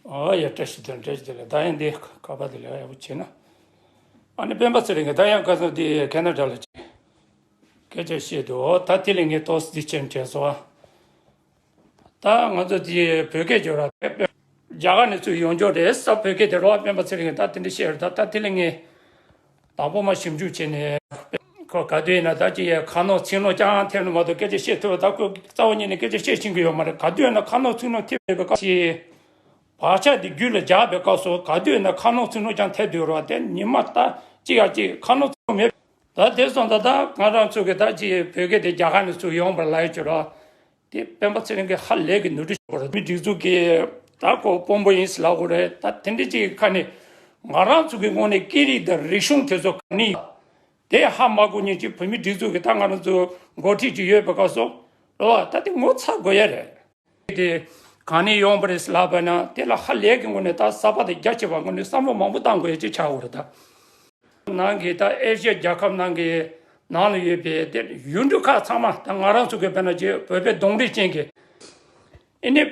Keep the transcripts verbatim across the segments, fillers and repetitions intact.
ཨོ་ཡ། བཀྲ་ཤིས་བདེ་ལེགས། བཀྲ་ཤིས་བདེ་ལེགས། ད་ཡང་འདི་ཁ་པར་དེ་ལས་ཡག་པོ་བྱས་ན། ཨ་ནི་སྤེན་པ་ཚེ་རིང་གིས་ད་ཡང་ཁ་སང་འདི་ཁེ་ན་ཌ་ལ་སྐད་ཆ་བཤད་འདུག་ད་དེ་ལས་ངས་ཏོག་ཙམ་འདི་ཕྱིར་དྲན་སོང་ཨ། ད་ང་ཚོ་འདི་བོད་སྐད་སྦྱོར་བ་རྒྱ་གར་ནས་ཚུར་ཡོང་ཆོག་རེད་ས། བོད་སྐད་དེ་རོ་ཨ། སྤེན་པ་ཚེ་རིང་གིས་ད་དེ་འདྲ་བཤད་རེད། ད་ད་དེ་ལས་ངས། དང་པོ་མ་ཞིབ་འཇུག་བྱས་ནས། ཁོ་ག་དུས་ཡིན་ན་ད་ཅི་ཡ་ཁ་ནོར་ཚིག་ནོར་རྐྱང་ཐེབས་ནས་མ་གཏོགས་སྐད་ཆ་བཤད་ཐུབ་པ། ད་ཁོས་རྩ་བ་ཉིད་ནས་སྐད་ཆ་བཤད་ཤེས་ཀྱི་ཡོད་མ་རེད། ག་དུས་ཡིན་ན་ཁ་ནོར་ཚིག་ནོར་ཐེབས་ཡོད་པའི་སྐབས་ཤིག་བག་ཆགས་འདི་རྒྱུད་ལ་འཇགས་པའི་སྐབས་སུ་ག་དུས་ཡིན་ན་ཁ་ནོར་ཚིག་ནོར་རྐྱང་ཐེབས་སྡོད་རོགས། དེ་ཉི་མ་ད་ཅི་ཡ་ཅི་ཁ་ནོར་ཚིག་ནོར་མེད། ད་དེ་སོང་ཙང་ད་ང་རང་ཚོ་གི་ད་ཅི་བོད་སྐད་དེ་རྒྱ་གར་ནས་ཚུར་ཡོང་བར་ལབ་ཡོད་ཀྱི་རོགས། དེ་སྤེན་པ་ཚེ་རིང་གིས་ཧ་ལས་ཀྱི་ནོར་འཁྲུལ་བྱུང་བ་རེད། མི་སྒྲིག་འཛུགས་ཀྱི་ད་ཁོ་དཔོན་པོ་ཡིན་ཟེར་ལབ་དགོས་རེད། ད་དེ་འདྲ་ཅིག་གི་ཁ་ནས་ང་རང་ཚོ་གི་ངོས་ནས་སྐད་རིགས་དང་རིག་གཞུང་དེ་ཚོ་ག་ནས་དེ་ཧ་མ་གོ་མཁན་ཅིག་བོད་མི་སྒྲིག་འཛུགས་ཀྱི་ད་ང་རང་ཚོ་འགོ་ཁྲིད་ཅིག་ཡོད་པའི་སྐབས་སུ་རེད་བ། ད་དེ་ངོ་ཚ་དགོས་ཡ་རེད། དེ་ག་ནས་ཡོང་བ་རེད་ཟེར་ལབ་པ་ན་དེ་ལ་ཧ་ལས་ཀྱི་ངོས་ནས་ད་གསར་པ་དང་རྒྱ་ཆེ་བ་ངོས་ནས་བསམ་བློ་མང་པོ་བཏང་དགོས་ཡ་ཅིག་ཆགས་ཡོད་རེད་ད། ནང་གི་ད་ཨེ་ཤི་ཡ་རྒྱལ་ཁབ་ནང་གི་ནང་ལ་ཡོད་པའི་དེ་ཡུལ་གྲུ་ཁག་ཚང་མ་ད་ང་རང་ཚོ་གི་དཔེར་ན་ཅིག་བོད་པའི་གདོང་རིས་ཅན་གྱི་ཨེ་ནི་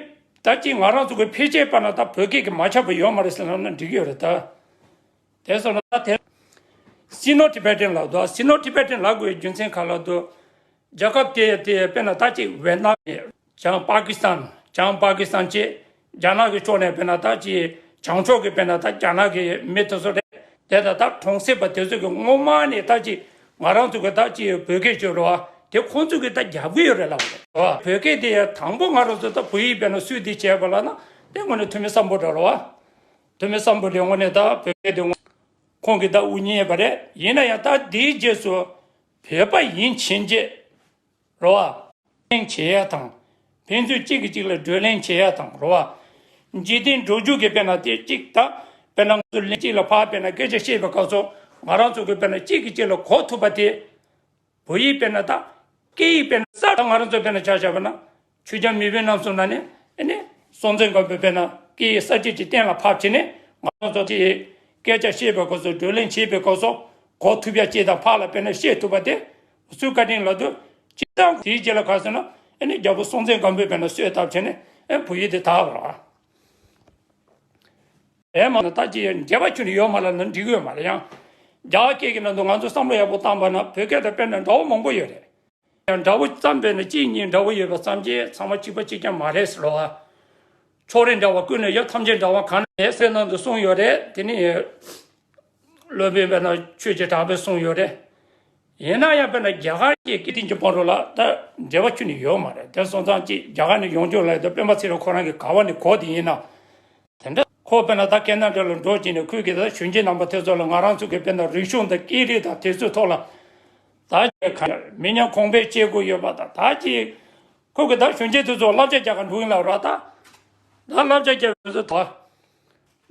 ད་ཅིག་ང་རང་ཚོ་གི་ཕལ་ཆེར་བར་ན་ད་བོད་སྐད་ཀྱི་མ་ཁྱབ་པ་ཡོད་མ་རེད་ཟེར་ལབ་ན་འགྲིག་གི་ཡོད་རེད་ད། དེ་སོང་ན་ད་དེ་སི་ནོ་ཊི་བེ་ཊན་ལབ་འདུག་སི་ནོ་ཊི་བེ་ཊན་ལབ་དགོས་རྒྱུ་མཚན་ག་ལབ་འདུག་རྒྱལ་ཁབ་དེ་དེ་དཔེར་ན་ད་ཅིག་ཝེ་ཏི་ནམ་ཡིན། བྱང་པ་ཀི་སི་ཐན། བྱང་པ་ཀི་སི་ཐན་བཅས་རྒྱ་ནག་གི་ཕྱོགས་ནས་དཔེར་ན་ད་ཅིག་བྱང་ཕྱོགས་ཀྱི་དཔེར་ན་ད་རྒྱ་ནག་གི་མི་དེ་ཚོ་རེད། དེ་ད་ད་གྲོང་གསེབ་པ་དེ་ཚོ་གི་སྔོན་མ་ནས་ད་ཅིག་ང་རང་ཚོ་གི་ད་ཅིག་བོད་སྐད་སྦྱོར་བ་དེ་ཁོང་ཚོ་གི་ད་རྒྱབ་ཀྱི་ཡོད་རེད་ལབ་པ་རེད། བོད་སྐད་དེ་དང་པོ་ང་རང་ཚོ་ད་བོད་ཡིག་དཔེར་ན་སུས་དེ་བྱས་པ་ལབ་ན་དེ་དངོས་གནས་ཐུ་མི་སམ་བྷོ་ཊ་རེད་བ། ཐུ་མི་སམ་བྷོ་ཊའི་ངོས་ནས་ད་བོད་སྐད་དེ་ཁོང་གིས་ད་དབུ་བརྙེས་པ་རེད། ཡིན་ན་ཡང་ད་དེའི་རྗེས་སུ་བོད་པ་ཡིན་ཕྱིན་ཆད་རེད་བ། བགྲོ་གླེང་བྱེད་ཡ་དང་། ཕན་ཚུན་གཅིག་གིས་གཅིག་ལ་བགྲོ་གླེང་བྱེད་ཡ་དང་རེད་བ། འཇིག་རྟེན་འགྲོ་རྒྱུག་གི་དཔེར་ན་དེ་གཅིག་ད་དཔེར་ན་ང་ཚོ་ལན་གཅིག་ལ་ཕར་དཔེར་ན་སྐད་ཆ་བཤད་པའི་སྐབས་སུ་ང་རང་ཚོ་གི་དཔེར་ན་གཅིག་གིས་གཅིག་ལ་གོ་ཐུབ་པ་དེ། བོད་ཡིག་དཔེར་ན་ད་སྐད་ཡིག་དཔེར་ན་གསར་དུ་ང་རང་ཚོ་དཔེར་ན་ཆ་བཞག་པ་ན་ཆོས་རྒྱལ་མེས་དབོན་རྣམ་གསུམ་ན་ནི་ཨེ་ནི་སྲོང་བཙན་སྒམ་པོས་དཔེར་ན་སྐད་ཡིག་གསར་བརྗེ་ཅིག་གཏན་ལ་ཕབ་བྱས་ནས་ང་རང་ཚོ་དེ་སྐད་ཆ་བཤད་པའི་སྐབས་སུ་བགྲོ་གླེང་བྱེད་པའི་སྐབས་སུ་གོ་ཐུབ་ཡ་ཅིག་དང་ཕར་ལ་དཔེར་ན་བཤད་ཐུབ་པ་དེ་སུའི་བཀའ་དྲིན་ལ་དུ་སྤྱིར་བཏང་དེའི་རྗེས་ལ་ག་ཟེར་ན་ཨེ་ནི་རྒྱལ་པོ་སྲོང་བཙན་སྒམ་པོས་དཔེར་ན་གསོལ་བཏབ་བྱས་ནས་ཨེ་བོད་ཡིག་དེ་དར་བ་རེད། ཨེ་མ་ན་ད་ཅི་ཡང་འབྲེལ་བ་ཁྱོན་ནས་ཡོད་མ་རེད་ན་འགྲིག་གི་ཡོད་མ་རེད། ཡང་རྒྱ་གར་སྐད་ཀྱི་ནང་དུ་ང་ཚོ་བསམ་བློ་ཡག་པོ་བཏང་པ་ན་བོད་སྐད་དང་དཔེར་ན་འདྲ་བོ་མང་པོ་ཡོད་རེད། ཡང་འདྲ་བོ་ཙམ་དཔེར་ན་གཅིག་གཉིས་འདྲ་བོ་ཡོད་པ་ཙམ་གྱིས་ཚང་མ་གཅིག་པ་གཅིག་རྐྱང་མ་རེད་ཟེར་བ། ཕྱོགས་རིས་འདྲ་བ་ཀུན་ནས་ཡོད། ཐམས་ཅད་འདྲ་བ་གང་ན་མེད་ཟེར་ནང་དུ་གསུངས་ཡོད་རེད། དེ་ནི་སློབ་དཔོན་དཔེར་ན་ཆོས་ཀྱི་གྲགས་པས་གསུངས་ཡོད་རེད། ཡིན་ན་ཡང་དཔེར་ན་རྒྱ་གར་གྱི་སྐད་དེ་གྱི་བང་རོ་ལ་ད་འབྲེལ་བ་ཁྱོན་ནས་ཡོད་མ་རེད། དེ་སོང་ཙང་གཅིག་རྒྱ་གར་ནས་ཡོང་རྒྱུ་ལ་ཡོད་དོ་སྤེན་པ་ཚེ་རིང་ཁོ་རང་གི་ག་བ་ནས་གོ་དེ་ཡིན་ན། དེ་འདྲ་ཁོ་དཔེར་ན་ད་ཁེ་ན་ཌ་ལ་འགྲོ་བྱས་ནས་ཁོས་ཀྱི་ད་གཞོན་སྐྱེས་རྣམ་པ་དེ་ཚོ་ལ་ང་རང་ཚོ་གི་དཔེར་ན་རིག་གཞུང་དང་སྐད་རིགས་དང་དེ་ཚོའི་ཐོག་ལ་ད་ཅིག་ག་མི་ཉམས་གོང་འཕེལ་བྱེད་དགོས་ཡོད་པ་དང་ད་ཅིག་ཁོ་གི་ད་གཞོན་སྐྱེས་དེ་ཚོ་བསླབ་བྱ་རྒྱག་ག་འགྲོ་ཡིན་ལབ་ར། ད་ད་བསླབ་བྱ་རྒྱག་པའི་ཚོ་ད་བསླབ་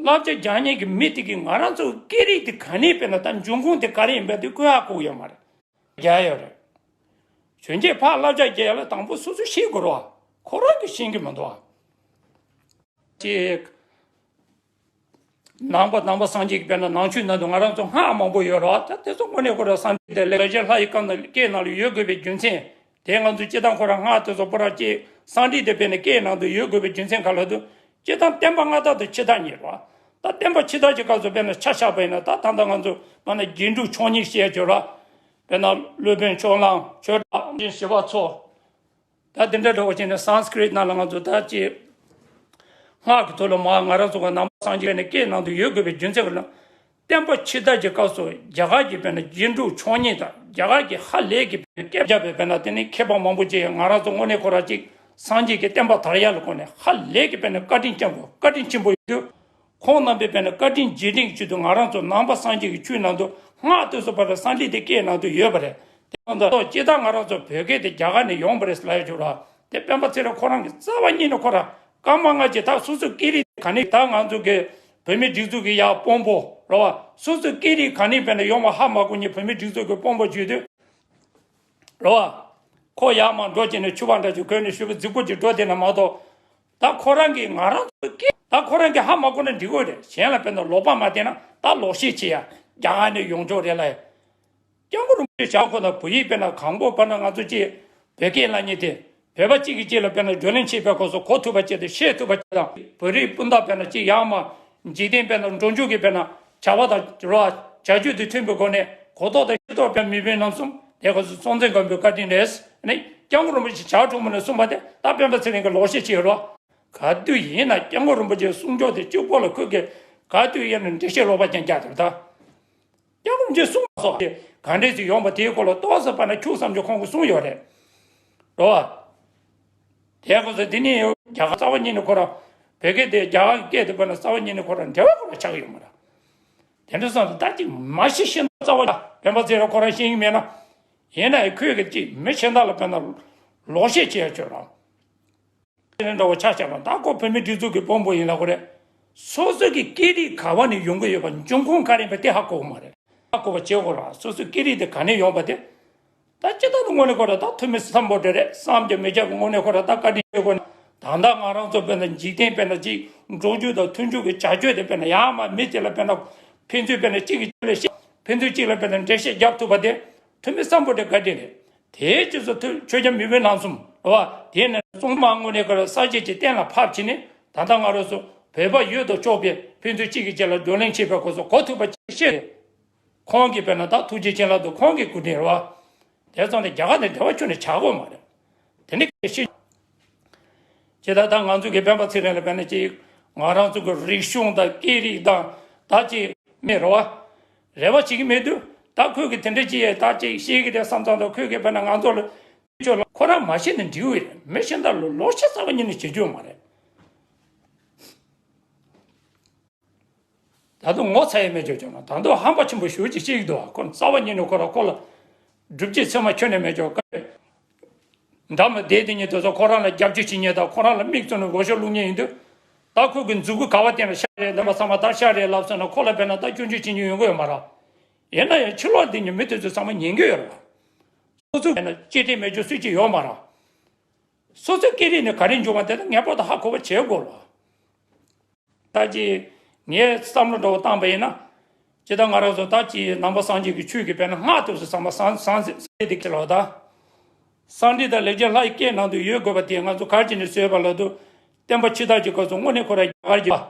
བྱ་རྒྱག་མཁན་གྱི་མི་དེ་གིས་ང་རང་ཚོ་སྐད་རིགས་དེ་ག་ནས་དཔེར་ན་ད་འབྱུང་ཁུངས་དེ་ག་རེ་ཡིན་པ་དེ་ཁོས་ཧ་གོ་གི་ཡོད་མ་རེད། རྒྱག་ཡོད་རེད། གཞོན་སྐྱེས་ཕར་བསླབ་བྱ་རྒྱག་ཡ་ལ་དང་པོ་སོ་སོ་ཤེས་དགོས་རེད་བ། ཁོ་རང་གིས་ཤེས་ཀྱི་མི་འདུག་བ། ཅིག་ནང་པ་ནང་པ་སངས་རྒྱས་ཀྱི་དཔེར་ན་ནང་ཆོས་ནང་དུ་ང་རང་ཚོ་སྔགས་མང་པོ་ཡོད་རེད་བ། ད་དེ་ཚོ་དངོས་གནས་ཁོ་རང་སངས་རྒྱས་དེ་ལས་ལ་ལྷ་ཡི་བཀའ་ནང་སྐད་ནང་ལ་ཡོད་དགོས་པའི་རྒྱུ་མཚན། དེ་ང་ཚོ་སྤྱིར་བཏང་ཁོ་རང་སྔགས་དེ་ཚོ་པོ་ར་ཅིག་སངས་རྒྱས་དེ་དཔེར་ན་སྐད་ནང་དུ་ཡོད་དགོས་པའི་རྒྱུ་མཚན་ག་ལ་འདུག་སྤྱིར་བཏང་བསྟན་པ་སྔ་དར་དང་ཕྱི་དར་གཉིས་རེད་བ། ད་བསྟན་པ་ཕྱི་དར་གྱི་སྐབས་སུ་དཔེར་ན་ཆ་བཞག་པ་ཡིན་ན་ད་ད་ལྟ་ང་ཚོ་མ་ན་རྒྱན་དྲུག་མཆོག་གཉིས་བཤད་ཡོད་ར། དཔེར་ན་སློབ་དཔོན་ཕྱོགས་གླང་ཆོས་གྲགས་ཞི་བ་འཚོ། ད་དེ་འདྲ་འདྲ་བོ་བྱས་ནས་སཾ་སྐྲྀཏ་ནང་ལ་ང་ཚོ་ད་ཅི། སྔགས་ཀྱི་ཐོག་ལ་མ་ང་རང་ཚོ་ག་ནང་པ་སངས་རྒྱས་ནས་སྐད་ནང་དུ་ཡོད་དགོས་པའི་རྒྱུ་མཚན་ག་ལ། བསྟན་པ་ཕྱི་དར་གྱི་སྐབས་སུ་རྒྱ་གར་གྱི་དཔེར་ན་རྒྱན་དྲུག་མཆོག་གཉིས་དང་རྒྱ་གར་གྱི་ཧ་ལས་ཀྱི་སྐད་ཆ་བས་དཔེར་ན་དེ་ནི་མཁས་པ་མང་པོ་ཅིག་ང་རང་ཚོ་དངོས་གནས་ཁོ་རང་ཅིག་སངས་རྒྱས་ཀྱི་བསྟན་པ་དར་ཡ་ལ་དགོས་ནས་ཧ་ལས་ཀྱི་དཔེར་ན་བཀའ་དྲིན་ཅན་པོ་བཀའ་དྲིན་ཆེན་པོ་ཡོད་དུས། ཁོང་རྣམ་པས་དཔེར་ན་བཀའ་དྲིན་རྗེས་དྲན་གྱི་ཆེད་དུ་ང་རང་ཚོ་ནང་པ་སངས་རྒྱས་ཀྱི་ཆོས་ནང་དུ་སྔགས་དེ་ཚོ་པར་སངས་རྒྱས་དེ་སྐད་ནང་དུ་ཡོད་པ་རེད། དེ་ཙང་ད་ལྟ་ཇི་ལྟར་ང་རང་ཚོ་བོད་སྐད་དེ་རྒྱ་གར་ནས་ཡོང་བ་རེད་ལབ་ཡ་ཅིག་ར། དེ་སྤེན་པ་ཚེ་རིང་ཁོ་རང་གི་རྩ་བ་ཉིད་ནས་ཁོ་རང་སྐར་མ་ལྔ་གཅིག་ད་སོ་སོའི་སྐད་རིགས་ག་ནས་ད་ང་ཚོ་གི་བོད་མི་སྒྲིག་འཛུགས་ཀྱི་ཡ་དཔོན་པོ་ར་བ། སོ་སོའི་སྐད་རིགས་ག་ནས་དཔེར་ན་ཡོང་བ་ཧ་མ་གོ་མཁན་བོད་མི་སྒྲིག་འཛུགས་ཀྱི་དཔོན་པོ་བྱོས་དུས་ར་བ། ཁོ་ཡར་མར་འགྲོ་བྱས་ནས་ཕྱུ་པ་འདྲ་ཅིག་གོན་ནས་ཕྱུ་པ་རྫིག་པོ་ཅིག་འགྲོ་བསྡད་ན་མ་གཏོགས། ད་ཁོ་རང་གིས་ང་རང་ཚོའི་སྐད་ད་ཁོ་རང་གིས་ཧ་མ་གོ་ན་འགྲིག་གི་རེད། གཞན་ལ་དཔེར་ན་ལོག་པ་མ་བསྟན་ན་ད་ལོག་བཤད་བྱེད་ཡ་རྒྱ་གར་ནས་ཡོང་ཆོག་རེད་ལ། སྐྱབས་མགོན་རིན་པོ་ཆེ་ཞབས་ཁོ་ན་བོད་ཡིག་དཔེར་ན་གང་པོ་བར་ན་ང་ཚོ་ཅིག་བོད་སྐད་ལབ་མཁན་དེ། བོད་པ་གཅིག་གིས་གཅིག་ལ་དཔེར་ན་བགྲོ་གླེང་བྱེད་པའི་སྐབས་སུ་གོ་ཐུབ་པ་བྱས་ཏེ་བཤད་ཐུབ་པ་བྱས་དང་། བོད་རིགས་སྤུན་ཟླ་དཔེར་ན་གཅིག་ཡར་མར་འཇིག་རྟེན་དཔེར་ན་འགྲོ་འཇུག་གི་དཔེར་ན་བྱ་བ་དང་རོ་བྱ་སྤྱོད་དེ་མཐུན་པའི་སྒོ་ནས་གོ་རྟོགས་དང་ཤེས་རྟོགས་དཔེར་མི་ཕན་རྣམ་གསུམ་དེ་སྐབས་སུ་སྲོང་བཙན་སྒམ་པོའི་བཀའ་དྲིན་རེད། ནི་སྐྱབས་མགོན་རིན་པོ་ཆེ་བྱ་ཁྲོ་མོ་ནས་གསུངས་པ་དེ་ད་སྤེན་པ་ཚེ་རིང་གིས་ལོག་བཤད་བྱས་ཡོད་རོ། ག་དུས་ཡིན་ན་སྐྱབས་མགོན་རིན་པོ་ཆེའི་གསུང་ཆོས་དེ་གཅིག་པོ་ལ་ཁོས་ཀྱི་ག་དུས་ཡིན་ན་འགྲེལ་བཤད་ལོག་པ་ཀྱང་རྒྱག་ཐུབ་ད། སྐྱབས་མགོན་རིན་པོ་ཆེས་གསུངས་པ་སོགས་ཀྱི་ག་འདྲས་ཅིག་ཡོང་པ་དེའི་སྐོར་ལ་ཏོག་ཙམ་པ་ན་ཁྱུག་ཙམ་ཅིག་ཁོང་གིས་གསུངས་ཡོད་རེད། རོ། དེའི་སྐབས་སུ་དེ་ནི་རྒྱ་གར་རྩ་བ་ཉིད་ནས་ཁོ་རང་བོད་སྐད་དེ་རྒྱ་གར་གྱི་སྐད་དེ་དཔེར་ན་རྩ་བ་ཉིད་ནས་ཁོ་རང་འགྲེལ་བ་ཁོ་རང་ཆགས་ཀྱི་ཡོད་མ་རེད། དེ་འདྲ་སོང་ཙང་ད་ཅིག་མ་ཤེས་ཤེས་ན་རྩ་བ་ཡ་སྤེན་པ་ཚེ་རིང་ཁོ་རང་ཤེས་ཀྱི་མེད་ན། ཡིན་ན་ཡང་ཁོས་ཀྱི་ཅིག་མི་གཞན་དག་ལ་དཔེར་ན་ལོག་བཤད་བྱེད་ཡ་ཁྱོད་རང་། དེ་འདྲ་བ་ཆ་བཞག་པ་ད་ཁོ་བོད་མི་སྒྲིག་འཛུགས་ཀྱི་དཔོན་པོ་ཡིན་ལ་ཁོ་རེད། སོ་སོ་གི་སྐད་རིགས་ག་བ་ནས་ཡོང་གི་ཡོད་པ་འབྱུང་ཁུངས་ག་རེ་ཡིན་པ་དེ་ཧ་གོ་གི་མ་རེད། ཧ་གོ་བ་བྱེད་དགོས་ར་སོ་སོའི་སྐད་རིགས་དེ་ག་ནས་ཡོང་པ་དེ། ད་སྤྱིར་བཏང་དུ་དངོས་གནས་ཁོ་ར་ད་ཐུ་མི་སམ་བྷོ་ཊ་རེད་བསམ་གྱི་མི་རྒྱག་གི་དངོས་གནས་ཁོ་ར་ད་བཀའ་དྲིན་ཆེ་དགོས་ན། ད་ལྟ་ང་རང་ཚོ་དཔེར་ན་འཇིག་རྟེན་དཔེར་ན་ཅིག་འགྲོ་རྒྱུ་དང་མཐུན་འཇུག་གི་བྱ་སྤྱོད་དེ་དཔེར་ན་ཡར་མར་མི་དེ་ལ་དཔེར་ན་ཕན་ཚུན་དཔེར་ན་གཅིག་གིས་གཅིག་ལ་བཤད་ཕན་ཚུན་གཅིག་ལ་དཔེར་ན་འགྲེལ་བཤད་རྒྱབ་ཐུབ་པ་དེ་ཐུ་མི་སམ་བྷོ་ཊའི་བཀའ་དྲིན་རེད། དེའི་རྗེས་སུ་ཐུ་ཆོས་རྒྱལ་མེས་དབོན་རྣམ་གསུམ་རེད་བ། དེ་ནས་གཙང་མ་དངོས་གནས་ཁོ་ར་ས་སྐྱེས་ཀྱི་གཏན་ལ་ཕབ་བྱས་ནས་ད་ལྟ་ང་རང་ཚོ་བོད་པ་ཡོད་དོ་ཅོག་པའི་ཕན་ཚུན་གཅིག་གིས་གཅིག་ལ་བགྲོ་གླེང་བྱེད་པའི་སྐབས་སུ་གོ་ཐུབ་པ་ཅིག་བཤད། ཁོང་གིས་དཔེར་ན་ད་ཐུགས་རྗེ་ཆེ་ལབ་འདུག་ཁོང་གི་སྐུ་དྲིན་རེད་བ། དེ་ཙམ་ནས་རྒྱ་གར་ནས་འབྲེལ་བ་ཁྱོན་ནས་བྱ་དགོས་མ་རེད། དེ་ནི་སྐད་ཤེས། ཇི་ལྟར་ད་ང་ཚོ་གི་སྤེན་པ་ཚེ་རིང་ལ་དཔེར་ན་ཅིག་ང་རང་ཚོ་གི་རིག་གཞུང་དང་སྐད་རིགས་དང་ད་ཅིག་མེད་རེད་བ། རེ་བ་བྱེད་ཀྱི་མེད་དུས་ད་ཁོས་གི་དེ་འདྲ་ཅིག་ད་ཅིག་ཤེས་ཀྱི་རེད་བསམ་ཙང་ད་ཁོས་གི་དཔེར་ན་ང་ཚོ་ལ་ཁྱོད་ལ་ཁོ་རང་མ་ཤེས་ན་འགྲིག་གི་རེད། མི་གཞན་དག་ལ་ལོག་བཤད་རྩ་བ་ཉིད་ནས་བྱེད་རྒྱུ་ཡོད་མ་རེད། ད་དུང་ངོ་ཚ་ཡས་མེད་ཅོག་ཅོག་ན་ད་དུང་ཧམ་པ་ཆེན་པོ་ཞེ་ཅིག་བཤད་ཀྱི་འདུག་ཁོ་རྩ་བ་ཉིད་ནས་ཁོ་ར་ཁོ་ལ་སྒྲུབ་བྱེད་ཚད་མ་ཁྱོན་ནས་མེད་ཅོག་ཀ་འདྲ་མི་བདེ་དེ་ཉིད་དུ་སོ་ཁོ་རང་ལ་རྒྱབ་སྐྱོར་བྱེད་མཁན་དང་ཁོ་རང་ལ་མིག་བཙུམ་ནས་མགོ་ཤོར་བླུག་མཁན་ཡིན་དུས། ད་ཁོ་གི་མཛུ་གུ་ག་བ་བསྟན་ལ་ཤ་རེད་འདམ་པ་ཚང་མ་ད་ཤ་རེད་ལབ་སོང་ན་ཁོ་ལ་དཔེར་ན་ད་སྐྱོན་བརྗོད་བྱེད་མཁན་ཡོང་གི་ཡོད་མ་རེད། ཡིན་ན་ཡང་ཕྱི་ལོགས་འདི་ཉིད་མི་དེ་ཚོ་ཚང་མ་ཉན་གི་ཡོད་རེད་བ། སོ་སོ་དཔེར་ན་གཅེས་སྤྲས་མེད་རྒྱུ་སུས་ཀྱིས་ཡོད་མ་རེད། སོ་སོའི་སྐད་རིགས་ནས་ག་རེ་འབྱུང་བ་དེ་ལ་ངེས་པར་དུ་ཧ་གོ་བ་བྱེད་དགོས་ལ། ད་ཅི་ངས་བསམ་བློ་འདྲ་བོ་བཏང་པ་ཡིན་ན། ཇི་ལྟར་ང་རང་ཚོ་ད་ཅི་ནང་པ་སངས་རྒྱས་ཀྱི་ཆོས་ཀྱི་དཔེར་ན་སྔགས་དེ་ཚོ་ཚང་མ་སངས་སངས་སངས་རྒྱས་དེ་ཁྱེར་ལོ་ད། སངས་རྒྱས་དང་ལེགས་སྦྱར་ལྷ་ཡི་སྐད་ནང་དུ་ཡོད་དགོས་པ་དེ་ང་ཚོ་ག་རེ་བྱས་ནས་བཟོས་པ་ལབ་དུས། བསྟན་པ་ཕྱི་དར་གྱི་སྐབས་སུ་དངོས་གནས་ཁོ་ར་རྒྱ་གར་གྱི་པ།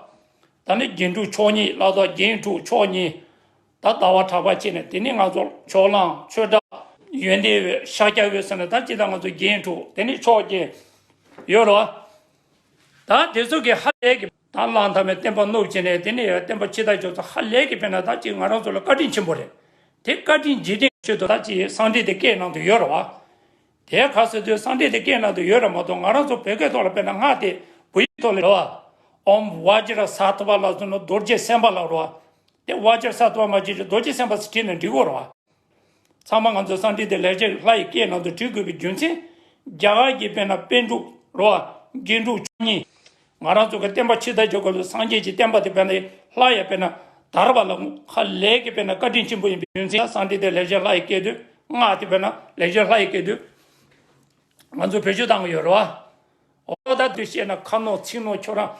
ད་ནི་རྒྱན་དྲུག་མཆོག་གཉིས་ལབ་དང་རྒྱན་དྲུག་མཆོག་གཉིས། ད་ཟླ་བ་གྲགས་པ་བྱས་ནས་དེ་ནི་ང་ཚོ་ཕྱོགས་གླང་ཆོས་གྲགས་ཡོན་ཏན་འོད་ཤཱཀྱ་འོད་ཟེར་ནས་ད་ཅི་ད་ང་ཚོ་རྒྱན་དྲུག་དེ་ནི་མཆོག་བརྒྱད་ཡོད་རེད་བ། ད་དེ་ཚོ་གི་ཧ་ལས་ཀྱི་ད་གླང་དར་མའི་བསྟན་པ་བསྣུབས་བྱས་ནས་དེ་ནི་བསྟན་པ་ཕྱི་དར་ཕྱོགས་སུ་ཧ་ལས་ཀྱི་དཔེར་ན་ད་ཅི་ང་རང་ཚོ་ལ་བཀའ་དྲིན་ཆེན་པོ་རེད། དེ་བཀའ་དྲིན་རྗེས་དྲན་ཆེད་དུ་ད་ཅི་སངས་རྒྱས་དེ་སྐད་ནང་དུ་ཡོད་རེད་བ། དེ་ག་ཟེར་དུས་སངས་རྒྱས་དེ་སྐད་ནང་དུ་ཡོད་རེད་མ་གཏོགས་ང་རང་ཚོ་བོད་སྐད་ཐོག་ལ་དཔེར་ན་སྔགས་དེ་བོད་ཡིག་ཐོག་ལ་རེད་བ། ཨོཾ་བཛྲ་སཏྭ་ལབ་སོང་ན་རྡོ་རྗེ་སེམས་དཔའ་ལབ་རེད་བ། དེ་བཛྲ་སཏྭ་མ་བྱེད་ཀྱི་རྡོ་རྗེ་སེམས་དཔའ་ཟེར་བྲིས་ན་འགྲིག་གོ་རེད་བ། ཚང་མ་ང་ཚོ་སངས་རྒྱས་དེ་ལེགས་སྦྱར་ལྷ་ཡི་སྐད་ནང་དུ་བྲི་དགོས་པའི་རྒྱུ་མཚན། རྒྱ་གར་གྱི་དཔེར་ན་པཎ་གྲུབ་རེད་བ། རྒྱན་དྲུག་མཆོག་གཉིས། ང་རང་ཚོ་གི་བསྟན་པ་ཕྱི་དར་གྱི་སྐབས་སུ་སངས་རྒྱས་ཀྱི་བསྟན་པ་དེ་དཔེར་ན་ལྷ་ཡི་དཔེར་ན་དར་བ་ལ་ཧ་ལས་ཀྱི་དཔེར་ན་བཀའ་དྲིན་ཆེན་པོ་ཡིན་པའི་རྒྱུ་མཚན་སངས་རྒྱས་དེ་ལེགས་སྦྱར་ལྷ་ཡི་སྐད་དུ་སྔགས་དེ་དཔེར་ན་ལེགས་སྦྱར་ལྷ་ཡི་སྐད་དུ་ང་ཚོ་བེད་སྤྱོད་བཏང་གི་ཡོད་རེད་བ། འོ་ད་དུ་བཤད་ན་ཁ་ནོར་ཚིག་ནོར་ཁྱོད་རང་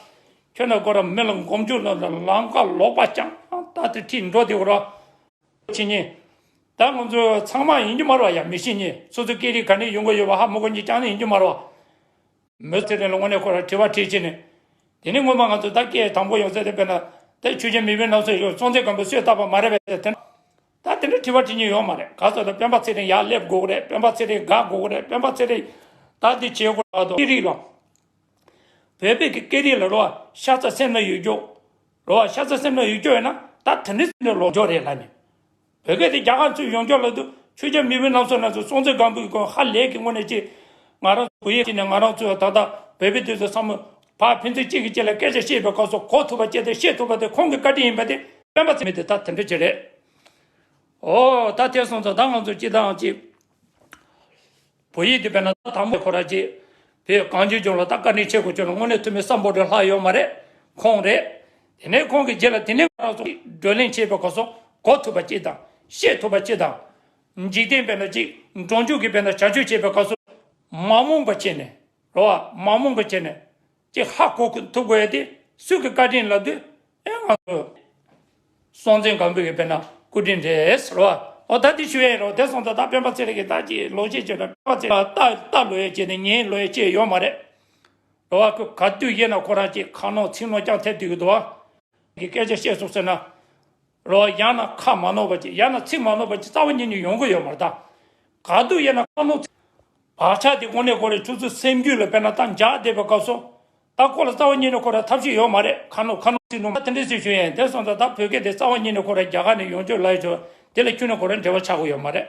ཁྱོད་ན་ཁོ་རང་མི་ལ་མགོ་མཇུག་ལ་ལམ་ཁ་ལོག་པ་ཅང་ད་དུ་ཁྲིད་འགྲོ་དེ་རེད་བ། བྱེད་ཉེན། ད་ང་ཚོ་ཚང་མ་ཡིན་རྒྱུ་མ་རེད་བ་ཡ་མི་ཤེས་ཉེན་སོ་སོ་སྐད་རིགས་ག་ནས་ཡོང་གི་ཡོད་བ་ཧ་མི་གོ་ཉེན་རྐྱང་ནས་ཡིན་རྒྱུ་མ་རེད་བ། མི་ཚེ་རིང་ལ་དངོས་གནས་ཁོ་ར་དྲི་བ་དྲིས་བྱས་ནས། དེ་ནས་སྔོན་མ་ང་ཚོ་ད་སྐད་དང་པོ་ཡོང་ཚད་དེ་དཔེར་ན་དེ་ཆོས་རྒྱལ་མེས་དབོན་རྣམ་གསུམ་ཡོད་སྲོང་བཙན་སྒམ་པོས་གསོས་བཏབ་པ་མ་རེད་པས་དེ་ད་དེ་འདྲ་དྲི་བ་དྲི་ཉེན་ཡོད་མ་རེད་ག་ཚོད་ད་སྤེན་པ་ཚེ་རིང་ཡར་སླེབས་དགོས་ཀྱི་རེད་སྤེན་པ་ཚེ་རིང་དགག་དགོས་ཀྱི་རེད་སྤེན་པ་ཚེ་རིང་ད་འདི་བྱེད་དགོས་རེད་དོ་སྐད་རིགས་ལ། བོད་པའི་གི་སྐད་རིགས་ལ་རོ་ཤ་ཚ་སེམས་ན་ཡོད་རྒྱུ། རོ་ཤ་ཚ་སེམས་ན་ཡོད་རྒྱུ་ཡོད་ན་ད་དེ་འདྲ་སེམས་ན་ལོག་རྒྱུ་རེད་ལ་ནི། བོད་སྐད་དེ་རྒྱ་གར་ཚུར་ཡོང་རྒྱུ་ལ་དུ་ཆོས་རྒྱལ་མེས་དབོན་རྣམ་གསུམ་ལ་ཚུར་སྲོང་བཙན་སྒམ་པོའི་སྐོར་ཧ་ལས་ཀྱི་དངོས་གནས་ཅིག་ང་རང་ཚོ་བོད་ཡིག་ཅིག་ནས་ང་རང་ཚོ་ད་ལྟ་བོད་པའི་དུས་སུ་བསམ་བློ་ཕར་ཕན་ཚུན་གཅིག་གིས་གཅིག་ལ་སྐད་ཆ་བཤད་པའི་སྐབས་སུ་གོ་ཐུབ་པ་བྱས་ཏེ་བཤད་ཐུབ་པ་དེ་ཁོང་གི་བཀའ་དྲིན་ཡིན་པ་དེ་སྤེན་པ་ཚེ་མི་དེ་ད་དེ་འདྲ་ཅིག་རེད། ཨོ་ད་དེ་སོང་ཙང་ད་ང་ཚོ་སྤྱི་བཏང་ཅིག་བོད་ཡིག་དེ་དཔེར་ན་དང་པོ་ཁོ་ར་ཅིག་བོད་གངས་ཅན་ལྗོངས་ལ་ད་བཀའ་དྲིན་ཆེ་དགོས་ཆོག་ན་དངོས་གནས་ཐུ་མི་སམ་བྷོ་ཊའི་ལྷ་ཡོད་མ་རེད། ཁོང་རེད། དེ་ནས་ཁོང་གི་རྗེས་ལ་དེ་ནས་ང་རང་ཚོ་བགྲོ་གླེང་བྱེད་པའི་སྐབས་སུ་གོ་ཐུབ་པ་ཅིག་དང་བཤད་ཐུབ་པ་ཅིག་དང་། འཇིག་རྟེན་དཔེར་ན་ཅིག་འགྲོ་འཇུག་གི་དཔེར་ན་བྱ་སྤྱོད་བྱེད་པའི་སྐབས་སུ་མ་རྨོངས་པ་བྱས་ནས་རོ་བ་མ་རྨོངས་པ་བྱས་ནས་ཅིག་ཧ་གོ་ཐུབ་དགོས་ཡ་དེ་སུ་གི་བཀའ་དྲིན་ལབ་དུས་ཨེ་ང་ཚོ་སྲོང་བཙན་སྒམ་པོ་གི་དཔེར་ན་སྐུ་དྲིན་རེད་ཟེར་བ། ཨོ་ད་དེ་ཞུ་ཡས་རོ། དེ་སོང་ཙང་ད་སྤེན་པ་ཚེ་རིང་གིས་ད་ཅིག་ལོ་ཤས་བྱས་ན་སྤེན་པ་ཚེ་རིང་ལ་ལྟ་ལྟ་ལོས་ཡས་བྱས་ནས་ཉན་ལོས་ཡས་བྱས་ཡོད་མ་རེད། རོ་བ། ཁོས་ག་དུས་ཡིན་ན་ཁོ་རང་ཅིག་ཁ་ནོར་ཚིག་ནོར་རྐྱང་ཐེབས་བསྡད་ཀྱི་འདུག་བ། གི་སྐད་ཆ་བཤད་སོང་ཟེར་ན། རོ་བ། ཡང་ན་ཁ་མ་ནོར་བ་ཅིག་ཡང་ན་ཚིག་མ་ནོར་བ་ཅིག་རྩ་བ་ཉིད་ནས་ཡོང་གི་ཡོད་མ་རེད་ད། ག་དུས་ཡིན་ན་ཁ་ནོར་ཚིག་བག་ཆགས་དེ་དངོས་གནས་ཁོ་རང་ཆུ་ཚོད་སེམས་རྒྱུད་ལ་དཔེར་ན་ད་འཇགས་བསྡད་པའི་སྐབས་སུ། ད་ཁོ་ལ་རྩ་བ་ཉིད་ནས་ཁོ་རང་ཐབས་ཤེས་ཡོད་མ་རེད། ཁ་ནོར་ཁ་ནོར་ཚིག་ནོར་མ་དེ་འདྲ་ཞིག་ཞུ་ཡིན། དེ་སོང་ཙང་ད་བོད་སྐད་དེ་རྩ་བ་ཉིད་ནས་ཁོ་རང་རྒྱ་གར་ནས་ཡོང་ཆོག་ལབ་ཡོད་ཆོག་དེ་ལ་ཁྱོན་ནས་ཁོ་རང་འབྲེལ་བ་ཆགས་ཀྱི་ཡོད་མ་རེད།